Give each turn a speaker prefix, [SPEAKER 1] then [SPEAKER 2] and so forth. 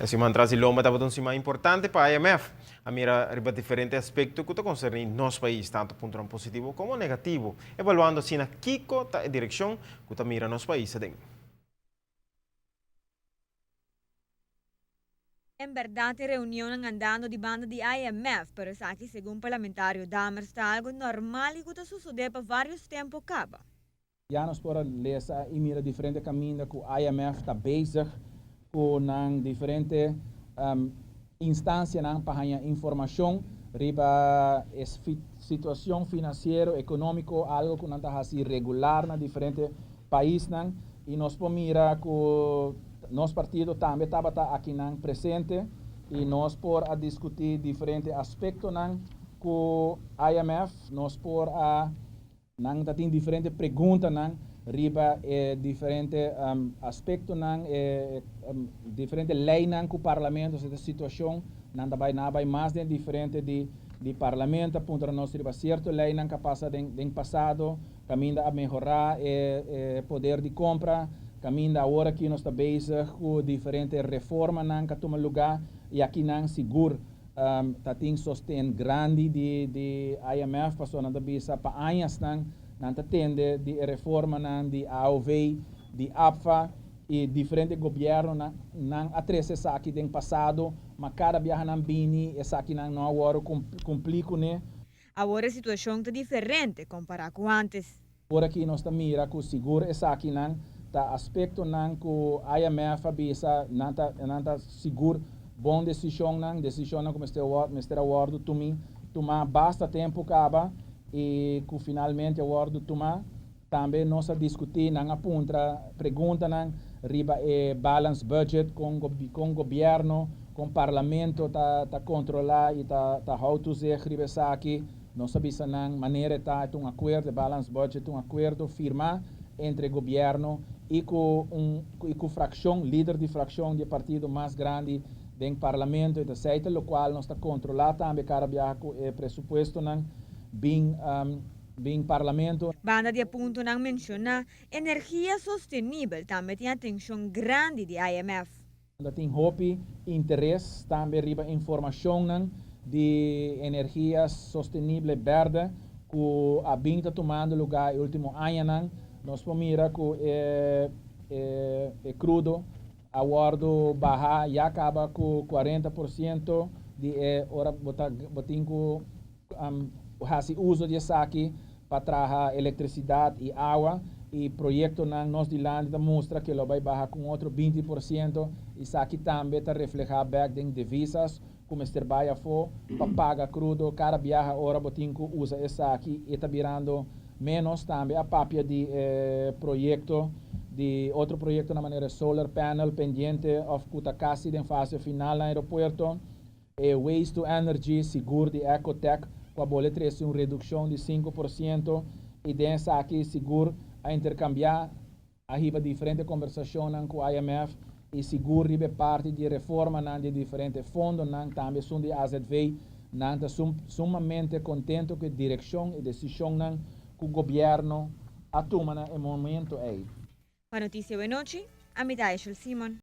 [SPEAKER 1] E siman tras di lomba tabata un siman importante pa IMF. A mira riba diferente aspecto cu ta concerni nos pais, tanto puntonan positivo como negativo, evaluando asina kico ta e direccion cu ta mira nos pais aden.
[SPEAKER 2] En berdad e reunionnan andando di banda di IMF, pero esaki segun parlamentario Dammers ta algo normal y cu ta sucede pa varios tempo caba.
[SPEAKER 3] Ya nos por a lesa y mira diferente caminda cu IMF ta bezig cu nan diferente instancianan pa haña informacion riba e situacion financiero, economico, algo cu nan ta haci regular na diferente paisnan y nos por mira cu nos partido tambe tabata akinan presente y nos por a discuti diferente aspectonan cu IMF, nos por a Nan ta tin diferente preguntanan riba e diferente aspectonan, e diferente leynan cu Parlamento, si ta situacion, nan ta bay, nan a bay mas den diferente di di Parlamento a puntra nos riba cierto leynan cu a pasa den den pasado, caminda a mehora e e poder di compra, caminda awor aki nos ta bezig cu diferente reformanan cu a tuma lugar y akinan sigur Ta tin sosten grandi di di IMF pasobra nan ta bisa pa añasnan nan ta tende di e reformanan di AOV, di APFA y diferente gobiernonan nan a trece esaki den pasado ma cada biaha nan bini esakinan no a worde cumpli cune.
[SPEAKER 2] Awor e situacion ta diferente compara cu antes.
[SPEAKER 3] Por aki nos ta mira cu sigur esakinan ta aspectonan cu IMF a bisa nan ta nan ta sigur bon decisionnan, decisionnan cu mester mester a wordo tumi tuma basta tempo caba y cu finalmente a wordo tuma. Tambe nos a discuti, nan a puntra preguntanan riba e balance budget con con gobierno, con parlamento ta ta controla y ta ta hou toezicht riba esaki. Nos a bisa nan manera e ta, e ta un akuerdo, e balance budget ta un akuerdo firmá entre gobièrnu i ku un i ku frakshon, lider di frakshon di e partido mas grandi den parlamento. E ta esei ta lokual nos ta kontrolá tambe kada biaha ku e presupuestonan bin bin parlamento.
[SPEAKER 2] Banda di e puntonan menshoná, energia sostenibel tambe tin atenshon grandi di IMF.
[SPEAKER 3] Ta tin hopi interes tambe riba informacionnan di energia sostenible berde cu a bin ta tumando lugar e ultimo añanan. Nos por mira cu e e crudo a wordo baha ya caba cu 40% di e ora bo ta bo tin cu haci uso di esaki pa traha electricidad y awa y proyectonan nos dilanti ta mustra ke lo bay baha cu un otro 20% y esaki tambe ta refleha bek den divisas cu mester bay afo pa paga crudo cada biaha ora bo tin cu usa esaki y ta birando menos. Tambe a papia di e proyecto di otro proyectonan manera solar panel pendiente of cu ta casi den fase final na aeropuerto. E Waste to Energy sigur di Ecotech ku a bole trese un redukshon di 5% i den esaki sigur a interkambiá, a hiba diferente kombersashonnan ku IMF i sigur riba e parti di reformanan di e diferente fondonan, tambe esun di azv. Nan ta sumamente kontento ku e direkshon i desishonnan ku gobièrnu a tuma na e momento ei.
[SPEAKER 2] Pa Noticia Wenochi, ami ta Eshel Simon.